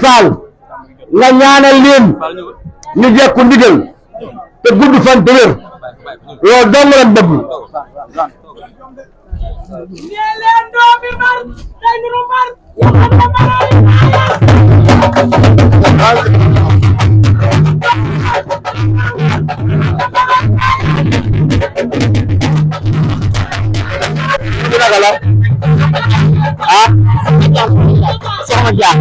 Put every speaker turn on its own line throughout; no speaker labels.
Fall nga ñaanal leen ñu jekku ndigal te gudd fan te wér loolu dong lañ bëgg ah soxna Dia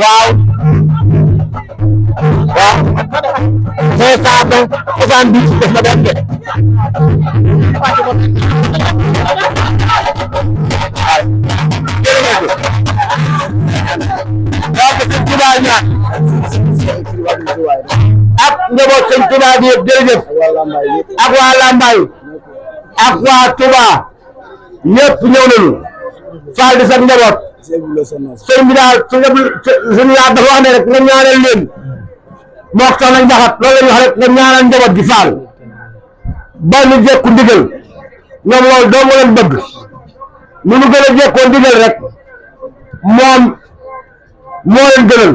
waaw waaw 570 def na benn de ak njaboot sëñ Touba bi yëpp jërëjëf ak waa Lambaye ak waa Touba ñëpp ñëw nañu Fall di sa njaboot sëñ bi daal suñu laaj dafa wax ne rek nga ñaanal leen moo tax nañ jaxat loolu la ñu wax rek nga ñaanal njaboot gi Fall ba ñu jekku ndigal ñoom loolu doo leen bëgg nu ñu gën a jekkoo ndigal rek moom moo leen gënal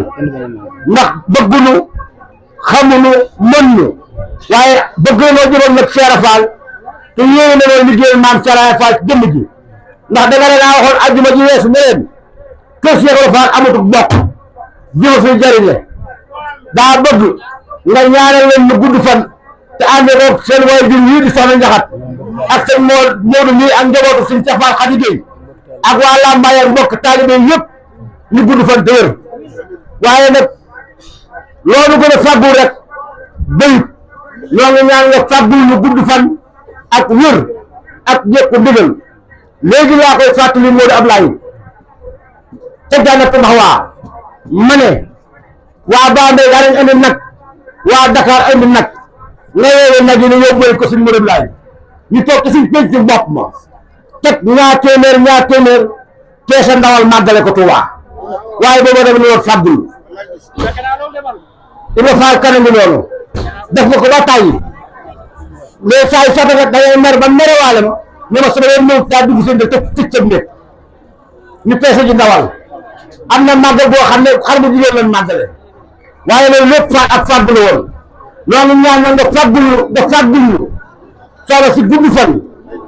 ndax bëgguñu xamuñu mënuñu waaye bëgg nañoo jëloon nag Cheikh Fall te yéene na loolu liggéeyal maam Cheikh Fall ci jëmm ji ndax da nga ne naa waxoon àjjuma ji weesu ne leen kër Cheikh Fall amatul bokk jëma fi jëriñ la daa bëgg nga ñaanal leen ñu gudd fan te ànd ak seen way jur yii di soxna Njaxat ak seen Moodu mii ak njabootu suñu Cheikh Fall Khady Gueye ak waa Lambaye ak mbokk taalibe yëpp ñu gudd fan te wér waaye nag loolu gën a fàggul rek bayut ñoo ngi ñaan nga fàggul ñu gudd fan ak wér ak jekku ndigal léegi laa koy fàttali Modou Ablaye te Jannatu Mahwa ma ne waa Bambey daa leen indi nag waa Dakar indi nag nga yeewee nag yi ne yóbbu ko suñu Modou Ablaye ñu toog ci suñ penc ci bopp ma teg ñaar téeméer keesa ndawal màggale ko Touba waaye booba dama ne woon fàggul Ibra Fall kanam gi noonu def nga ko ba tàyyi mais saa yu sotti rek da ngay mer ba merewaale ma ne ma su ma leen ñëw daa dugg seen dëkk te tëj nekk ñu peese ji ndawal am na màggal boo xam ne xar bu jigéen lañ màggale waaye loolu lépp ak fàggul woon loolu ñaan na nga fàggul soxla si gudd fan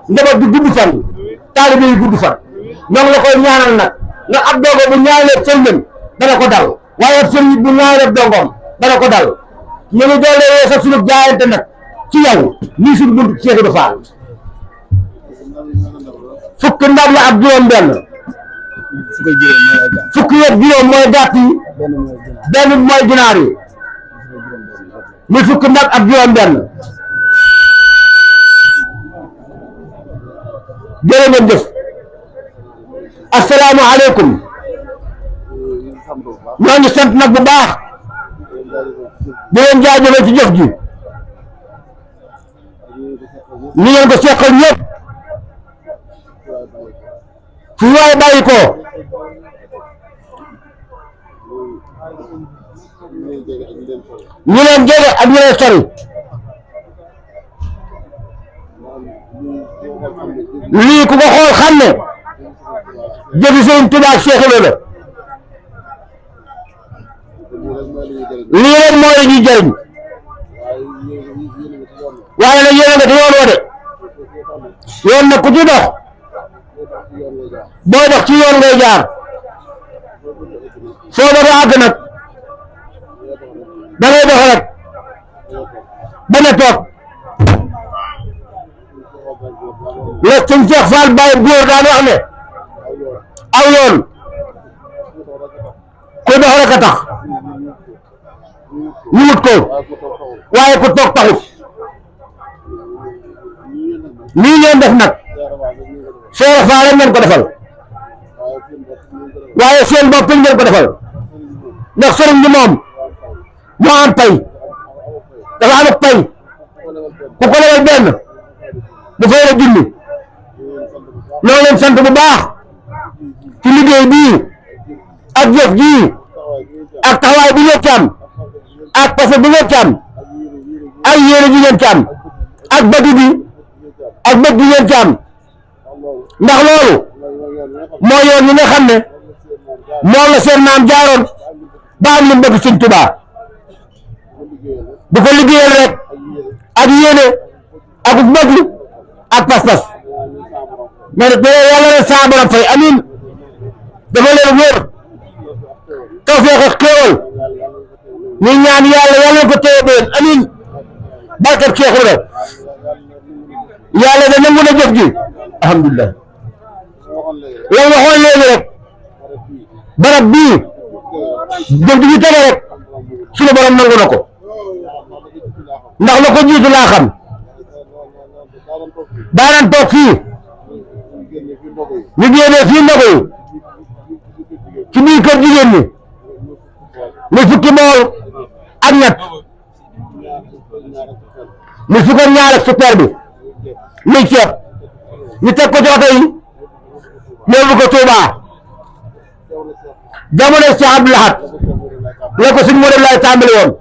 njaboot bi gudd fan taalibe yi gudd fan ñoo ngi la koy ñaanal nag nga ab dogo bu ñaanalee sëlmën dana ko dal waaye ab sëriñ bu ñaanalee dongoom dana ko dal ñu ngi doole yeesal suñu jaayante nag ci yow nii suñu bunt Cheikh Ibra Fall fukki ndab la ak juróom benn fukki yëpp juróom mooy gàtt yi benn mooy ginaar yi muy fukki ndab ak juróom benn jërë ngeen jëf assalaamu aleykum ñoo ngi sant nag bu baax di leen jaajëfal ci jëf ji ni ngeen ko seqal ñëpp fu waay bàyyi ko ñu leen jege ak ñu leen sori lii ku ko xool xam ne jëfi Sëriñ Tuubaa Cheikh Ibra la lii rek mooy ñuy jëriñ waaye nag yéen a nga ci yoon wa de yoon nag ku ci dox booy dox ci yoon ngay jaar soo doon àgg nag da ngay dox rek ba ne toog la sëñ Cheikh Fall Baye góor daan wax ne aw yoon ku dox rek a tax ñu wut ko waaye ku toog taxut lii ngeen def nag Cheikh Fall rek ngeen ko defal waaye seen bopp ngeen ko defal ndax sëriñ bi moom moo am pay dafa am pay ku ko lebal benn bu fay la junni ñoo leen sant bu baax ci liggéey bii ak jëf jii ak taxawaay bi ngeen ci am ak parce que bi ngeen ci am ak yéene ji ngeen ci am ak bëgg gi ak bëgg gi ngeen ci am ndax loolu moo yoon ñi nga xam ne moom la seen maam jaaroon ba am lu bëgg Sëñ Tuubaa bu ko liggéeyal rek ak yéene ak bëgg ak pas-pas mais yàlla na saa borom fay amiin dafa leen wóor tawfeex ak xéewal ñu ñaan yàlla na ko téye been amiin barkat Cheikh Ibra yàlla da nangu na jëf ji alhamdulilah la waxoon léegi rek barab bii jëf ji ñu tege rek suñu borom nangu na ko ndax la ko jiitu laa xam daanaan toog fii ñu génnee fii ndogo yi ci biir kër jigéen ñi muy fukki bool ak ñett muy fukk ak ñaar ak super bi muy ceeb ñu teg ko ci oto yi yóbbu ko Touba jamono Cheikh Abdou Lahad la ko suñu modèle lay tàmbali woon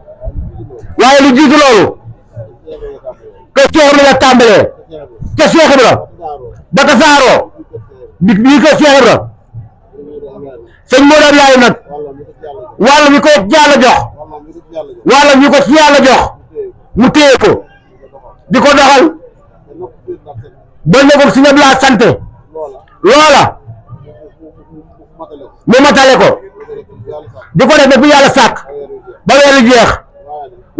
waaye lu jiitu loolu que Cheikh Ibra la tàmbalee te Cheikh Ibra ba tasaaroo bii ko Cheikh Ibra sëñ Modou Abdoulaye nag wàll mi ko Yàlla jox wàll mi ko ci Yàlla jox mu téye ko di ko doxal ba ñëw si ñëpp laa sant loola mu matale ko di ko def ba bu Yàlla sàkk ba weeru jeex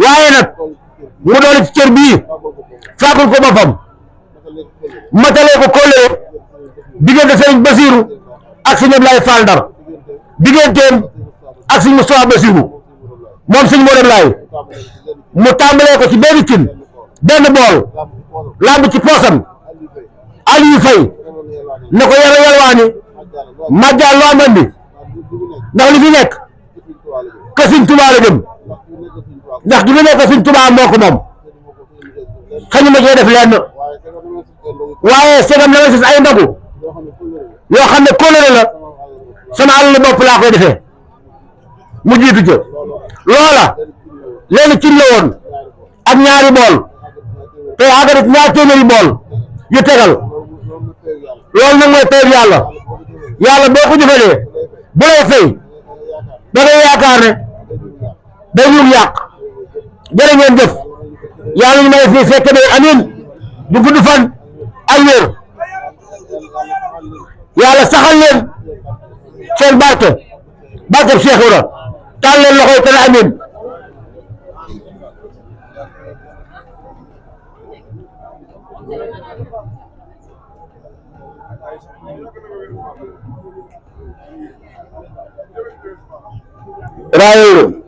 waaye nag mu doon ci cër bii fàggul ko boppam matale ko kóllëre diggante sëñ Basiru ak sëñ Ablaye Fall Ndar digganteem ak sëñ Moustapha Basiru moom sëñ Modou Ablaye mu tàmbalee ko ci benn cin benn bool lamb ci poosam Aliou Faye ne ko yalwaani majjal loo amandi ndax li fi nekk ka Sëñ Tuubaa la jëm ndax du fi nekk Sëñ Tuubaa moo ko moom xëy na cee def lenn waaye segam na ma ay ndogu yoo xam ne kóllëre la sama àll bopp laa koy defee mu jiitu ca loola léegi cin la woon ak ñaari bool te agarit ñaar téeméeri bool yu tegal loolu nag mooy payib yàlla yàlla boo ko jëfalee bu lay fay da ngay yaakaar ne day ñuul yàq jërë ngeen jëf yàlla ñu may fii fekk day amiin bu gudd fan ak wér yàlla saxal leen seen barke barke Cheikh Ibra taal leen loxoy te amiin rayo